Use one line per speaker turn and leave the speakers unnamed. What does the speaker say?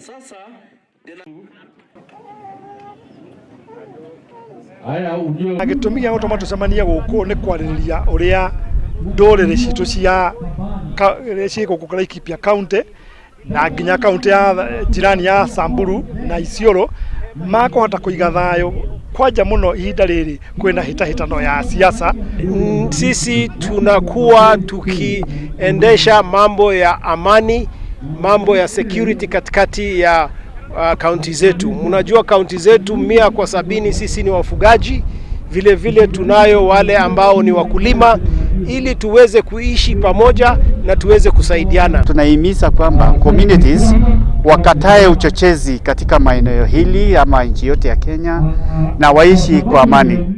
Sasa
Na gĩtũmi gĩa gũtũma tũcemanie gũkũ nĩ kwarĩrĩria ũrĩa ndũrĩrĩ citũ cia ciĩ gũkũ Laikipia County na nginya kaunti ya jirani ya Samburu na Isiolo makũhota kũiga thayũ kwanja mũno ihinda rĩrĩ kwĩna hĩtahĩtano ya siasa.
Sisi tunakuwa tukiendesha mambo ya amani, mambo ya security katikati ya kaunti zetu. Mnajua kaunti zetu 100 kwa 70 sisi ni wafugaji, vile vile tunayo wale ambao ni wakulima, ili tuweze kuishi pamoja na tuweze kusaidiana.
Tunahimiza kwamba communities wakatae uchochezi katika maeneo hili ama nchi yote ya Kenya na waishi kwa amani.